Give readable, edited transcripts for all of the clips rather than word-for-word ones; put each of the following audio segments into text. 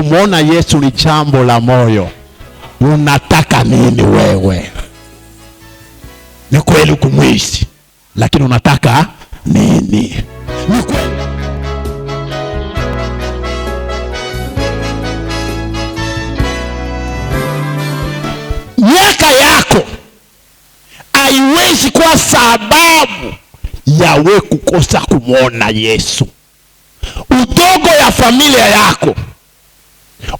Kumwona Yesu ni jambo la moyo. Unataka nini wewe? Ni kweli kumwishi, lakini unataka nini? Ni kweli. Miaka yako haiwezi kuwa sababu ya we kukosa kumwona Yesu. Udogo ya familia yako,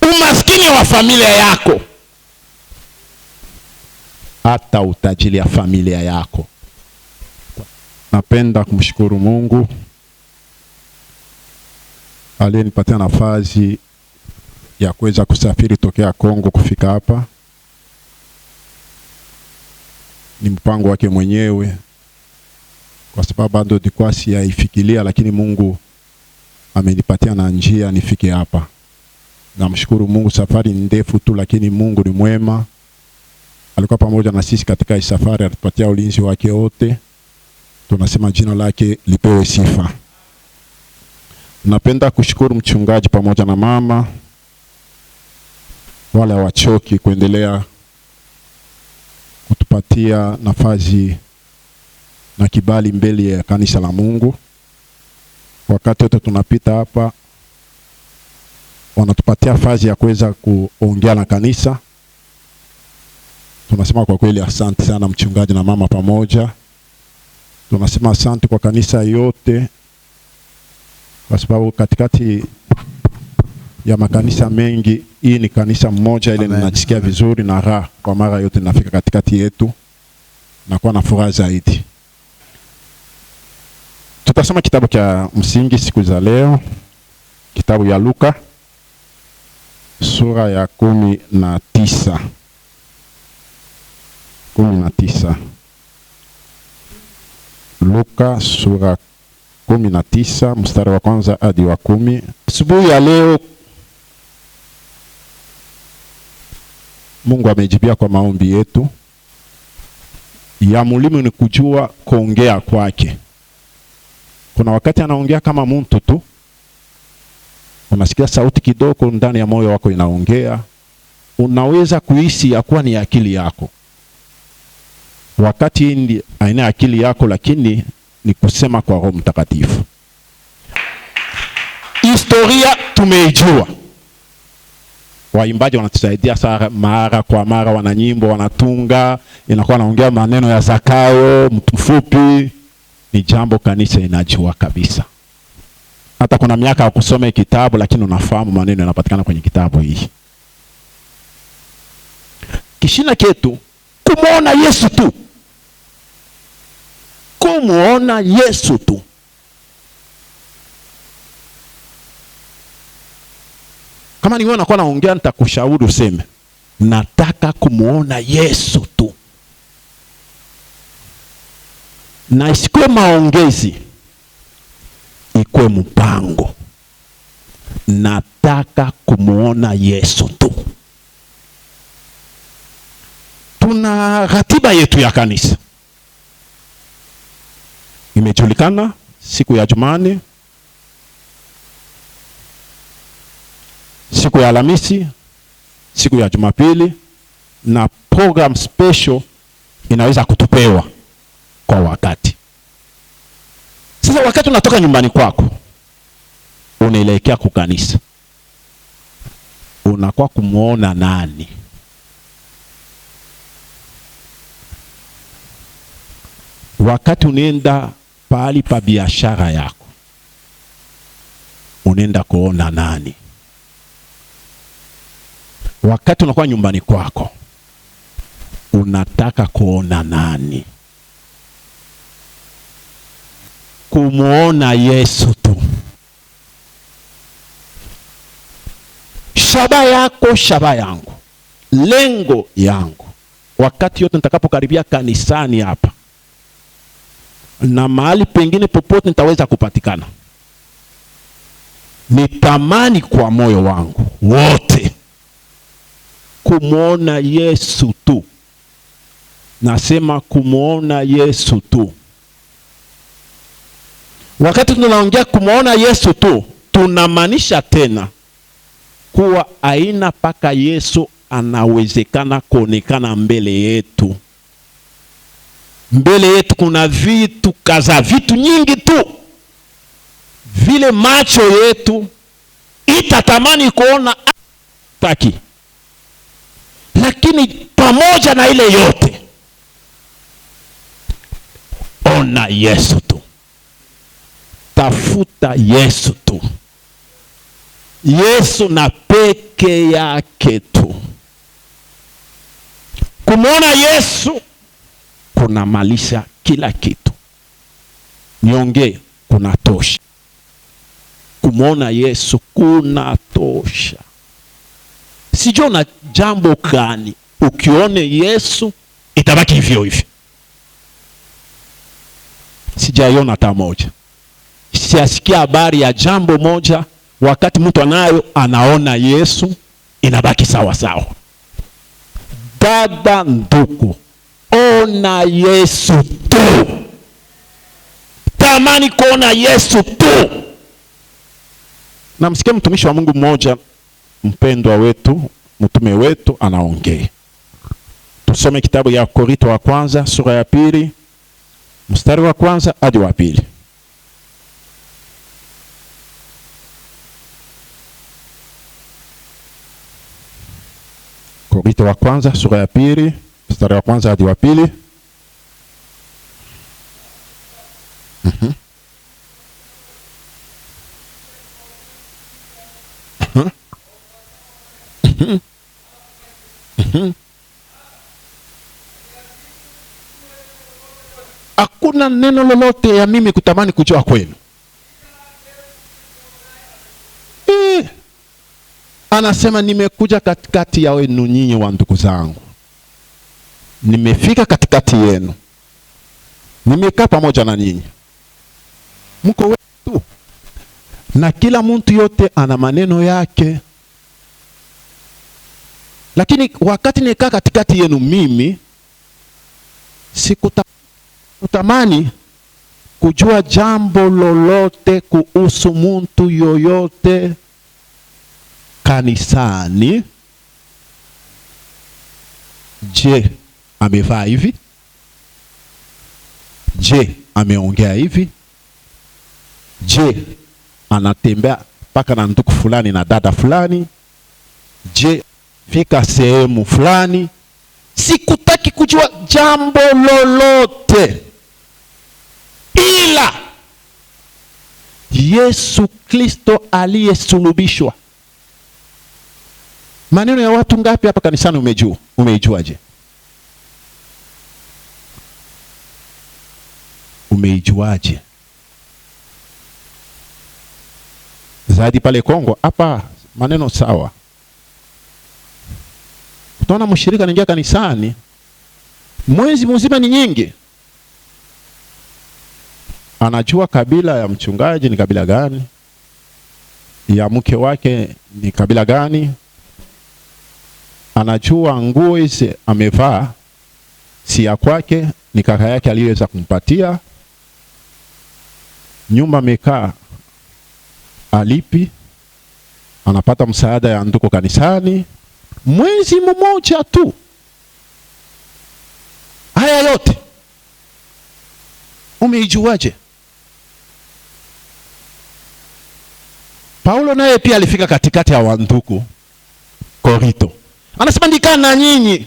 umaskini wa familia yako, hata utajiri ya familia yako. Napenda kumshukuru Mungu aliyenipatia nafasi ya kuweza kusafiri tokea Kongo kufika hapa. Ni mpango wake mwenyewe, kwa sababu bado nilikuwa sijaifikiria, lakini Mungu amenipatia na njia nifike hapa. Namshukuru Mungu, safari ni ndefu tu, lakini Mungu ni mwema. Alikuwa pamoja na sisi katika hii safari, alitupatia ulinzi wake wote. Tunasema jina lake lipewe sifa. Napenda kushukuru mchungaji pamoja na mama, wale hawachoki kuendelea kutupatia nafasi na kibali mbele ya kanisa la Mungu. Wakati wote tunapita hapa, wanatupatia nafasi ya kuweza kuongea na kanisa. Tunasema kwa kweli asante sana mchungaji na mama pamoja. Tunasema asante kwa kanisa yote, kwa sababu katikati ya makanisa mengi, hii ni kanisa moja ile ninajisikia vizuri na raha kwa mara yote nafika katikati yetu na kuwa na furaha zaidi. Tutasoma kitabu cha msingi siku za leo, kitabu ya Luka sura ya 19. 19. Luka sura 19 mstari wa kwanza hadi wa 10. Asubuhi ya leo Mungu amejibia kwa maombi yetu. Ya muhimu ni kujua kuongea kwake. Kuna wakati anaongea kama mtu tu, unasikia sauti kidogo ndani ya moyo wako inaongea, unaweza kuhisi ya kuwa ni akili yako. Wakati ndi aina akili yako, lakini ni kusema kwa Roho Mtakatifu. Historia tumeijua. Waimbaji wanatusaidia sana mara kwa mara, wana nyimbo wanatunga, inakuwa naongea maneno ya Zakayo, mtu mfupi. Ni jambo kanisa inajua kabisa. Hata kuna miaka ya kusoma kitabu, lakini unafahamu maneno yanapatikana kwenye kitabu hii. Kishina chetu kumuona Yesu tu. Kumuona Yesu tu. Kama niwe nakuwa naongea, nitakushauri useme nataka kumuona Yesu tu. Na isikuwe maongezi, ikuwe mpango. Nataka kumuona Yesu tu. Tuna ratiba yetu ya kanisa. Imejulikana siku ya Jumanne, siku ya Alhamisi, siku ya Jumapili, na program special inaweza kutupewa kwa wakati. Sasa wakati unatoka nyumbani kwako unaelekea kwa kanisa, unakuwa kumuona nani? Wakati unaenda pahali pa biashara yako, unaenda kuona nani? Wakati unakuwa nyumbani kwako, unataka kuona nani? Kumuona Yesu tu. Shaba yako, shaba yangu, lengo yangu, wakati yote nitakapokaribia kanisani hapa na mahali pengine popote nitaweza kupatikana, nitamani kwa moyo wangu wote kumuona Yesu tu. Nasema kumuona Yesu tu. Wakati tunaongea kumuona Yesu tu, tunamaanisha tena Kuwa aina paka Yesu anawezekana kuonekana mbele yetu. Mbele yetu kuna vitu kaza, vitu nyingi tu vile macho yetu itatamani kuona taki. Lakini pamoja na ile yote, ona Yesu tu, tafuta Yesu tu, Yesu na peke yake tu. Kumwona Yesu kuna malisha kila kitu. Niongee, kuna tosha. Kumwona Yesu kuna tosha. Sijui na jambo gani ukione Yesu itabaki hivyo hivyo. Sijaiona hata moja. Sijasikia habari ya jambo moja wakati mtu anayo anaona Yesu inabaki sawa sawa. Dada, ndugu, ona Yesu tu. Tamani kuona Yesu tu. Namsikia mtumishi wa Mungu mmoja, mpendwa wetu, mtume wetu, anaongea. Tusome kitabu ya Korinto wa kwanza sura ya 2 mstari wa kwanza hadi wa 2. Korinto wa kwanza sura ya 2 mstari wa kwanza hadi wa 2. Hakuna neno lolote ya mimi kutamani kujua kwenu. Anasema nimekuja katikati ya wenu nyinyi wa ndugu zangu. Nimefika katikati yenu. Nimekaa pamoja na nyinyi. Mko wetu. Na kila mtu yote ana maneno yake. Lakini wakati nikaa katikati yenu mimi sikutamani kujua jambo lolote kuhusu mtu yoyote kanisani. Je, amevaa hivi? Je, ameongea hivi? Je, anatembea paka na ndugu fulani na dada fulani? Je, fika sehemu fulani? Sikutaki kujua jambo lolote ila Yesu Kristo aliyesulubishwa. Maneno ya watu ngapi hapa kanisani umejua? Umeijuaje? Umeijuaje? Zaidi pale Kongo hapa maneno sawa. Utaona mshirika anaingia kanisani mwezi mzima ni nyingi. Anajua kabila ya mchungaji ni kabila gani, ya mke wake ni kabila gani. Anajua nguo hizi amevaa si ya kwake, ni kaka yake aliyeweza kumpatia. Nyumba amekaa alipi, anapata msaada ya ndugu kanisani. Mwezi mmoja tu. Haya yote umeijuaje? Paulo naye pia alifika katikati ya wandugu Korinto. Anasema nikaa na nyinyi,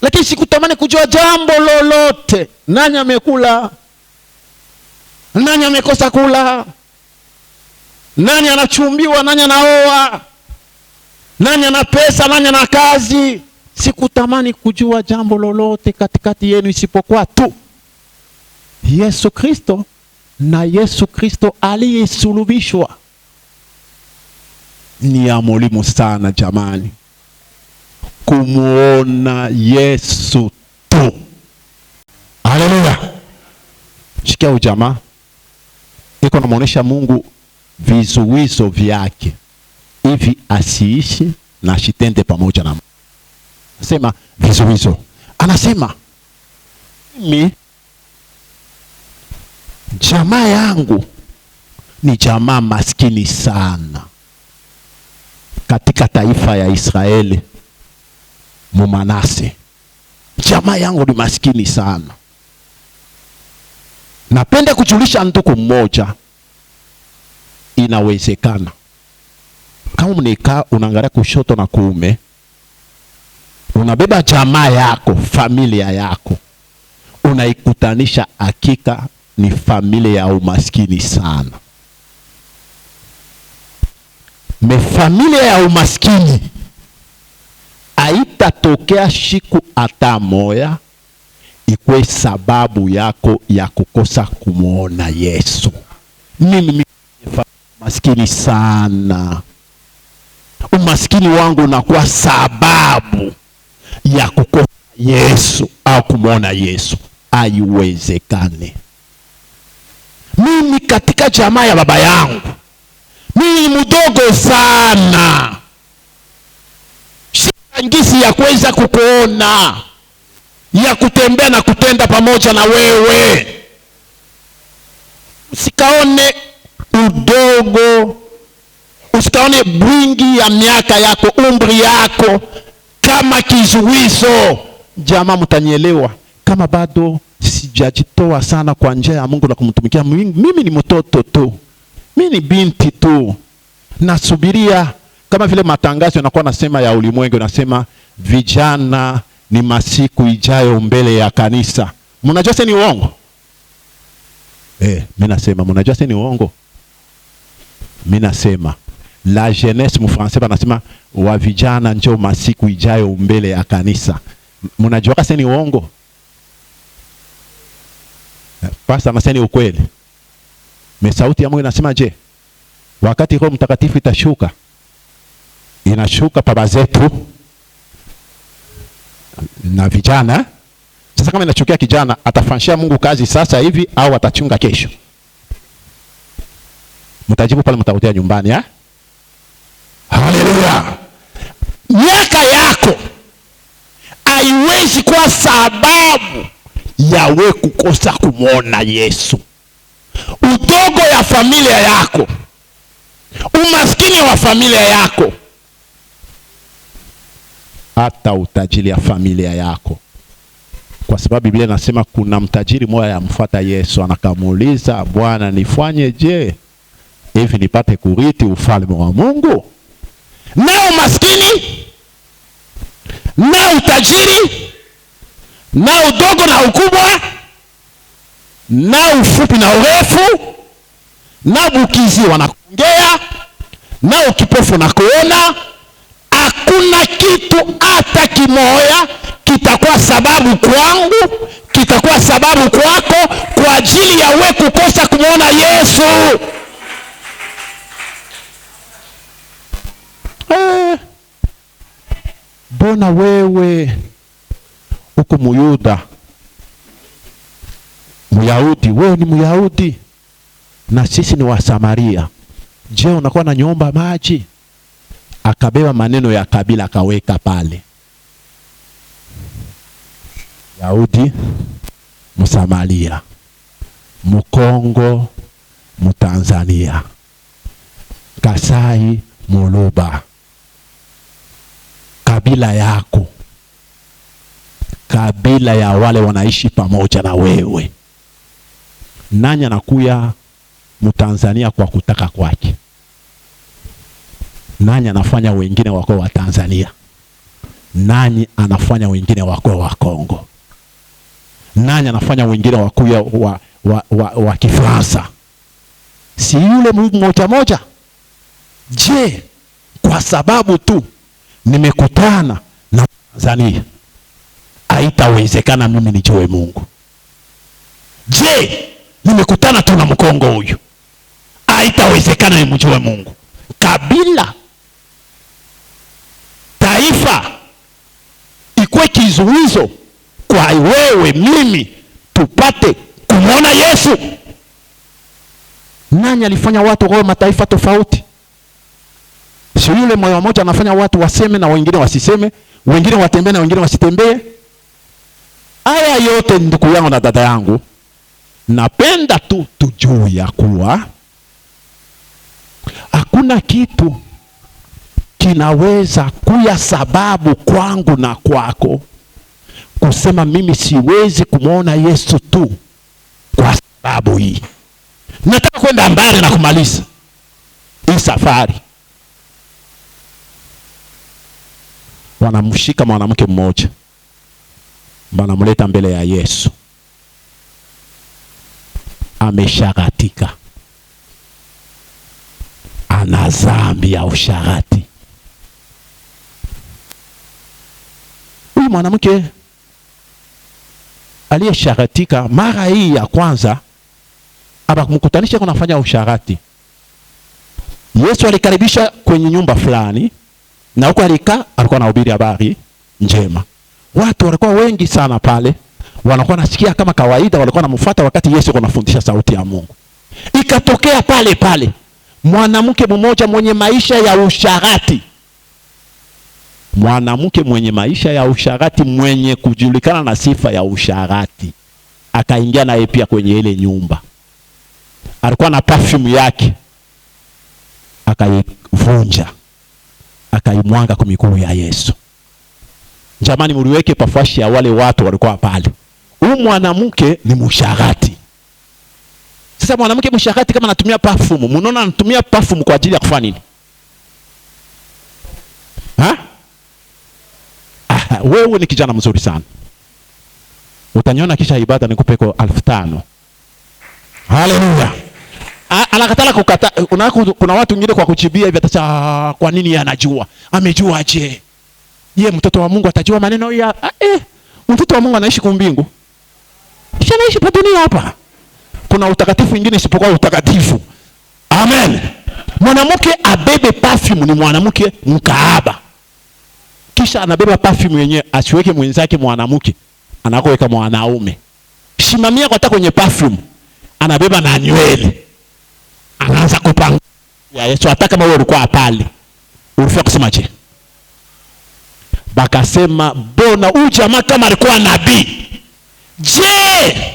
lakini sikutamani kujua jambo lolote. Nani amekula? Nani amekosa kula? Nani anachumbiwa? Nani anaoa? Nani ana pesa? Nani ana kazi? Sikutamani kujua jambo lolote katikati yenu isipokuwa tu Yesu Kristo na Yesu Kristo aliyesulubishwa. Ni ya muhimu sana jamani kumuona Yesu tu. Haleluya. Shikia ujamaa iko namuonesha Mungu vizuizo vyake hivi asiishi na ashitende pamoja na Mungu. Sema vizuizo. Anasema mimi jamaa yangu ni jamaa maskini sana. Katika taifa ya Israeli, Mumanase, jamaa yangu ni maskini sana. Napenda kujulisha ndugu mmoja, inawezekana kama mnikaa unaangalia kushoto na kuume, unabeba jamaa yako, familia yako, unaikutanisha, hakika ni familia ya umaskini sana. Me familia ya umaskini haitatokea siku hata moya ikwe sababu yako ya kukosa kumuona Yesu. Mimi maskini sana, umaskini wangu unakuwa sababu ya kukosa Yesu au kumuona Yesu. Haiwezekani. Mimi katika jamaa ya baba yangu mimi ni mdogo sana, sina ngisi ya kuweza kukuona, ya kutembea na kutenda pamoja na wewe. Usikaone udogo, usikaone bwingi ya miaka yako, umri yako kama kizuizo. Jamaa, mtanielewa kama bado sijajitoa sana kwa njia ya Mungu na kumtumikia. Mimi ni mtoto tu, mimi ni binti tu, nasubiria. Kama vile matangazo yanakuwa nasema ya ulimwengu, nasema vijana ni masiku ijayo mbele ya kanisa. Mnajua ni uongo? Mimi nasema mnajua ni uongo. Mimi nasema la jeunesse mu français banasema wa vijana njoo masiku ijayo mbele ya kanisa. Mnajua kama ni uongo? Pastor anasema ni ukweli. Me sauti ya Mungu inasema je? Wakati Roho Mtakatifu itashuka, inashuka baba zetu na vijana. Sasa kama inachukia kijana, atafanyia Mungu kazi sasa hivi au atachunga kesho? Mtajibu pale mtarudia nyumbani, eh? Haleluya. Miaka yako haiwezi kuwa sababu ya we kukosa kumwona Yesu. Udogo ya familia yako, umaskini wa familia yako, hata utajiri ya familia yako. Kwa sababu Biblia inasema kuna mtajiri mmoja amfuata Yesu, anakamuuliza, Bwana nifanye je hivi nipate kurithi ufalme wa Mungu? Na umaskini na utajiri na udogo na ukubwa na ufupi na urefu na bukizi wanakuongea na ukipofu na kuona, hakuna kitu hata kimoya kitakuwa sababu kwangu, kitakuwa sababu kwako kwa ajili ya wewe kukosa kumuona Yesu. Bona wewe uko Muyuda, Muyahudi, wewe ni Muyahudi na sisi ni wa Samaria. Je, unakuwa na nyumba maji? Akabeba maneno ya kabila akaweka pale. Yahudi, Msamaria, Mkongo, Mtanzania, Kasai, Muluba. Kabila yako, kabila ya wale wanaishi pamoja na wewe. Nani anakuya Mtanzania kwa kutaka kwake? Nani anafanya wengine wako wa Tanzania? Nani anafanya wengine wako wa Kongo? Nani anafanya wengine wakuya wa Kifaransa? Si yule mmoja moja? Je, kwa sababu tu nimekutana na Tanzania haitawezekana mimi nijue Mungu? Je, nimekutana tu na Mkongo huyu, haitawezekana nimjue Mungu? Kabila, taifa ikuwe kizuizo kwa wewe mimi tupate kumwona Yesu? Nani alifanya watu kwa mataifa tofauti? Si yule moyo mmoja anafanya watu waseme na wengine wasiseme, wengine watembee na wengine wasitembee? Haya yote ndugu yangu na dada yangu, napenda tu tujue ya kuwa hakuna kitu Kinaweza kuya sababu kwangu na kwako kusema mimi siwezi kumwona Yesu tu kwa sababu hii. Nataka kwenda mbali na kumaliza hii safari. Wanamshika mwanamke mmoja, wanamleta mbele ya Yesu. Amesharatika, ana dhambi ya usharati. Huyu mwanamke aliyesharatika mara hii ya kwanza abakumkutanisha kunafanya usharati. Yesu alikaribisha kwenye nyumba fulani, na huko alikaa alikuwa anahubiri habari njema. Watu walikuwa wengi sana pale, wanakuwa nasikia kama kawaida, walikuwa wanamfuata wakati Yesu anafundisha sauti ya Mungu. Ikatokea pale pale mwanamke mmoja mwenye maisha ya usharati. Mwanamke mwenye maisha ya usharati, mwenye kujulikana na sifa ya usharati, akaingia naye pia kwenye ile nyumba. Alikuwa na perfume yake, akaivunja, akaimwanga kwa miguu ya Yesu. Jamani, mliweke pafashi ya wale watu walikuwa pale. Huyu mwanamke ni msharati. Sasa mwanamke msharati kama anatumia perfume, mnaona anatumia perfume kwa ajili ya kufanya nini? Ha? Wewe ni kijana mzuri sana. Utaniona kisha ibada nikupe kwa 5,000. Haleluya. Anakatala kukata. Kuna watu wengine kwa kuchibia hivi atasema kwa nini anajua? Amejua je? Ye mtoto wa Mungu atajua maneno ya mtoto wa Mungu anaishi kumbingu. Kisha anaishi pa dunia hapa. Kuna utakatifu mwingine isipokuwa utakatifu. Amen. Mwanamke abebe perfume ni mwanamke mkaaba. Kisha anabeba perfume yenyewe asiweke mwenzake mwanamke, anakoweka mwanaume. Simamia kwa kwenye perfume, anabeba na nywele. Anaanza kupanga ya Yesu hata kama wewe ulikuwa pale. Ulifika kusema je? Bakasema bona huyu jamaa kama alikuwa nabii. Je,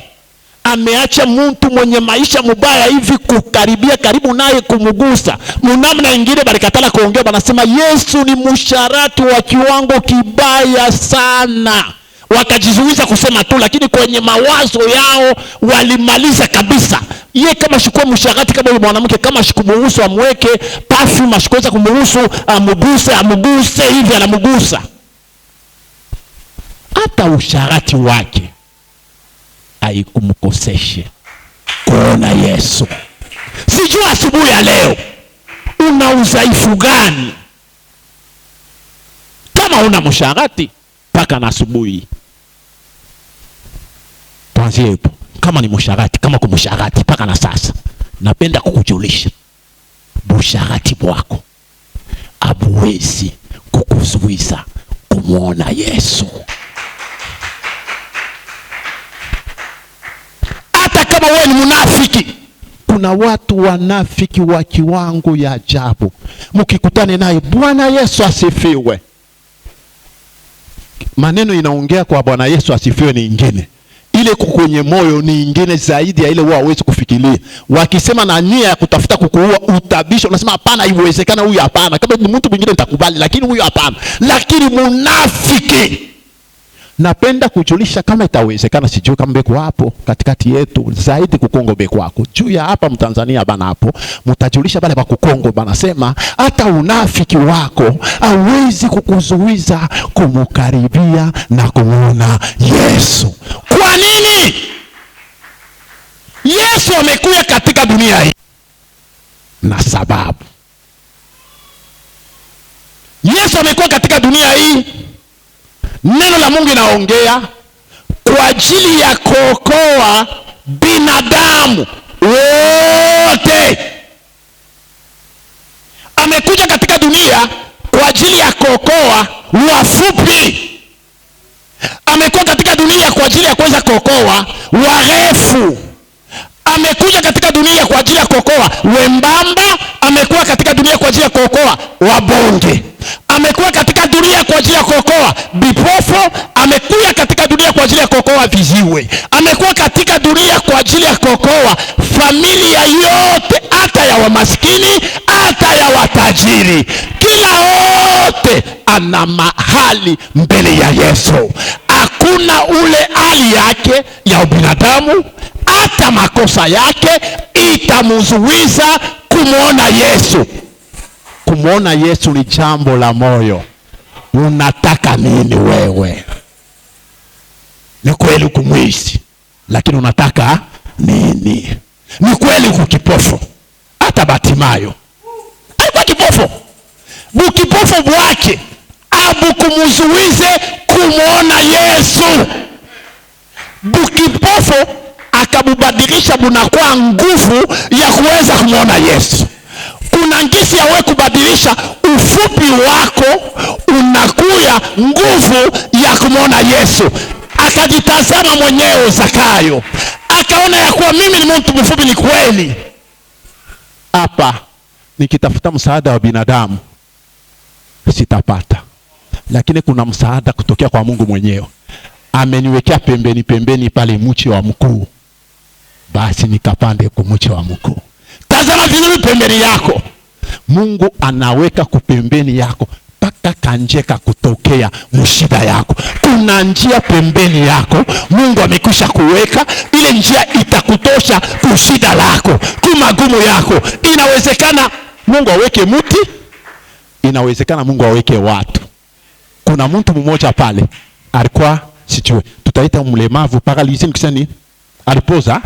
ameacha mtu mwenye maisha mubaya hivi kukaribia karibu naye kumugusa? Munamna ingine balikatala kuongea, banasema Yesu ni musharati wa kiwango kibaya sana. Wakajizuiza kusema tu, lakini kwenye mawazo yao walimaliza kabisa. Ye kama shikuwa musharati kama yule mwanamke, kama shikumuhusu amweke perfume, ashikuweza kumuhusu amuguse, amuguse hivi anamugusa. Hata usharati wake haikumkoseshe kuona Yesu. Sijua asubuhi ya leo una udhaifu gani? Kama una msharati paka na asubuhi. Tuanzie hapo. Kama ni msharati, kama kumsharati paka na sasa. Napenda kukujulisha busharati wako abuwezi kukuzuiza kumuona Yesu. Hata kama wewe ni munafiki. Kuna watu wanafiki wa kiwango ya ajabu. Mkikutane naye, Bwana Yesu asifiwe. Maneno inaongea kwa Bwana Yesu asifiwe ni ingine. Ile kwenye moyo ni ingine zaidi ya ile wao hawezi kufikiria. Wakisema na nia ya kutafuta kukuua, utabisha, unasema hapana, haiwezekana huyu hapana. Kama ni mtu mwingine nitakubali, lakini huyu hapana. Lakini munafiki. Napenda kujulisha kama itawezekana, sijui kama beko hapo katikati yetu zaidi kukongo beko wako. Juu ya hapa Mtanzania bana hapo, mtajulisha bale ba kukongo bana sema hata unafiki wako hawezi kukuzuiza kumkaribia na kumuona Yesu. Kwa nini? Yesu amekuja katika dunia hii na sababu. Yesu amekuwa katika dunia hii. Neno la Mungu inaongea kwa ajili ya kuokoa binadamu wote. Amekuja katika dunia kwa ajili ya kuokoa wafupi. Amekuja katika dunia kwa ajili ya kuweza kuokoa warefu. Amekuja katika dunia kwa ajili ya kuokoa wembamba. Amekuwa katika dunia kwa ajili ya kuokoa wabonge. Amekuwa katika dunia kwa ajili ya kuokoa bipofu. Amekuwa katika dunia kwa ajili ya kuokoa viziwi. Amekuwa katika dunia kwa ajili ya kuokoa familia yote, hata ya wamaskini, hata ya watajiri. Kila Ana mahali mbele ya Yesu. Hakuna ule hali yake ya ubinadamu, hata makosa yake itamzuiza kumwona Yesu. Kumwona Yesu ni jambo la moyo. Unataka nini wewe? Ni kweli kumwizi, lakini unataka nini? Ni kweli kukipofu. Hata Batimayo alikuwa kipofu. Bukipofu bwake abukumuzuize kumwona Yesu. Bukipofu akabubadilisha bunakuwa nguvu ya kuweza kumwona Yesu. Kuna ngisi ya wewe kubadilisha ufupi wako unakuya nguvu ya kumwona Yesu. Akajitazama mwenyewe Zakayo, akaona ya kuwa mimi ni mtu mfupi, ni kweli. Hapa nikitafuta msaada wa binadamu sitapata, lakini kuna msaada kutokea kwa Mungu mwenyewe. Ameniwekea pembeni pembeni pale mchi wa mkuu, basi nikapande kumchi wa mkuu. Tazama vizuri pembeni yako, Mungu anaweka kupembeni yako mpaka kanjeka kutokea mshida yako. Kuna njia pembeni yako Mungu amekwisha kuweka, ile njia itakutosha kushida lako, kumagumu yako. Inawezekana Mungu aweke muti, inawezekana Mungu aweke watu. Kuna mtu mmoja pale alikuwa sijui tutaita mlemavu, paralysie, nikisema nini, alipoza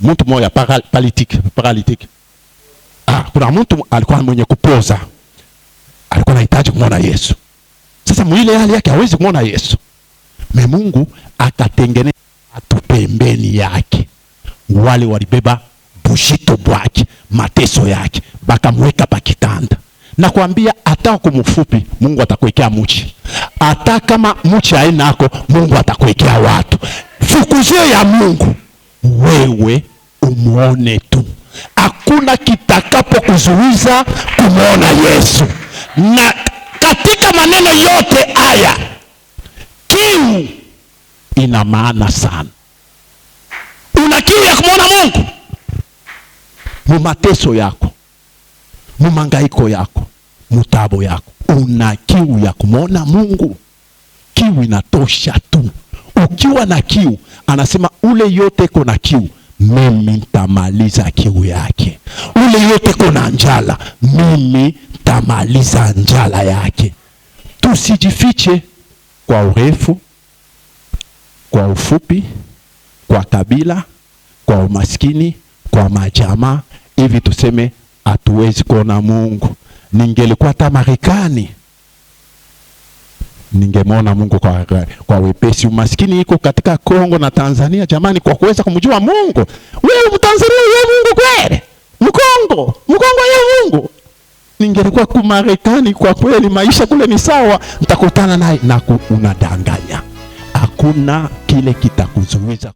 mtu mmoja paralytique. Kuna mtu alikuwa mwenye kupoza, alikuwa anahitaji kumwona Yesu. Sasa mwile hali yake hawezi kumwona Yesu. Me Mungu akatengeneza watu pembeni yake, wale walibeba bushito bwake, mateso yake, bakamweka pa kitanda. Nakwambia hata kumfupi Mungu atakuwekea mchi. Hata kama mchi hainako, Mungu atakuwekea watu. Fukuzio ya Mungu wewe umuone tu. Hakuna kitakapo kuzuiza kumuona Yesu. Na katika maneno yote haya, kiu ina maana sana. Una kiu ya kumuona Mungu mumateso yako, mumangaiko yako, mutabo yako, una kiu ya kumuona Mungu. Kiu inatosha tu. Ukiwa na kiu, anasema ule yote kona kiu, mimi nitamaliza kiu yake. Ule yote kona njala, mimi nitamaliza njala yake. Tusijifiche kwa urefu, kwa ufupi, kwa kabila, kwa umaskini, kwa majamaa, hivi tuseme hatuwezi kuona Mungu. Ningelikuwa hata Marekani ningemwona Mungu kwa wepesi. Umaskini iko katika Kongo na Tanzania jamani, kwa kuweza kumjua Mungu. Wewe Mtanzania, wewe Mungu kweli? Mkongo, Mkongo yeye Mungu. Ningelikuwa ku Marekani kwa kweli, maisha kule ni sawa, nitakutana naye. Na unadanganya. Hakuna kile kitakuzuiza.